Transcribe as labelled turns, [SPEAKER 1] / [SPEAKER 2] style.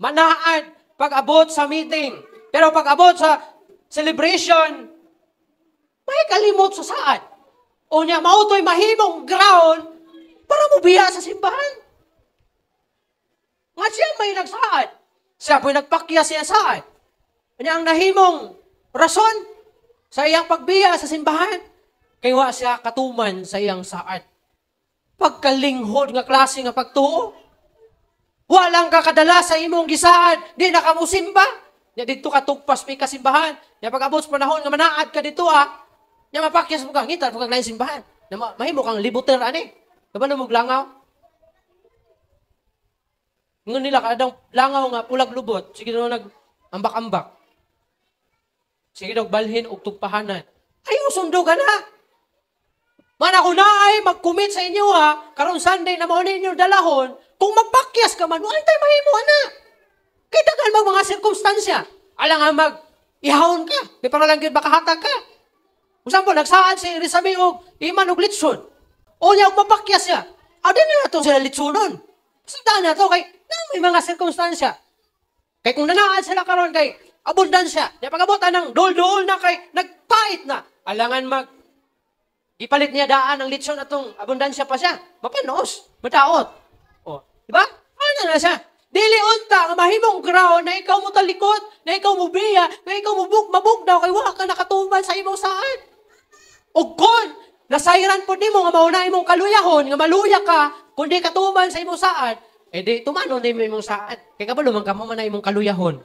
[SPEAKER 1] Manaad pag-abot sa meeting. Pero pag-abot sa celebration, may kalimot sa saad. O niya, mao to'y mahimong ground para mobiya sa simbahan. Nga siya may nagsaad. Siya po'y nagpakya siya saad. Kanya ang nahimong rason sa iyang pagbiya sa simbahan, kay wa siya katuman sa iyang saad. Pagkalinghod nga klase nga pagtuo. Walang kakadala sa imong gisaad, di na ka mosimba. Nya didto ka tugpas may kasimbahan. Nya pag-abot sa panahon nga manaad ka dito ah, nya mapakyas mo ka, ngitan mo kag lain simbahan. Nya mahimo kang libuter ani. Kabalo mo langaw? Ingon nila kadang langaw nga pulag lubot, sige daw nag ambak-ambak. Sige daw balhin og tugpahanan. Ayaw sundo ka na. Man ako na ay mag-commit sa inyo ha, karon Sunday na mao ninyo dalahon, kung mapakyas ka man, wala tayo mahimo ana. Kay daghan mag mga sirkumstansya. Alang nga mag ihawon ka, may para lang gyud makahatag ka. Kung sample, nagsaad si Rizami og iman og litson. O niya, og mapakyas siya. Adi na nato sila litsonon. Sundaan na to kay na may mga sirkumstansya. Kay kung nanaad sila karon kay abundansya. Di pag-abot ng dol-dol na kay nagpait na. Alangan mag ipalit niya daan ang litson atong abundansya pa siya. Mapanos, madaot. O, di ba? Ano na siya? Dili unta nga mahimong ground na ikaw mo talikod, na ikaw mo biya, na ikaw mo buk mabugnaw kay wa ka nakatuman sa imong saad. Ug kon nasayran pod nimo nga mao na imong kaluyahon, nga maluya ka kung di katuman sa imong saad, eh di tumanon nimo imong saad. Kay kabalo man kamo man na imong kaluyahon.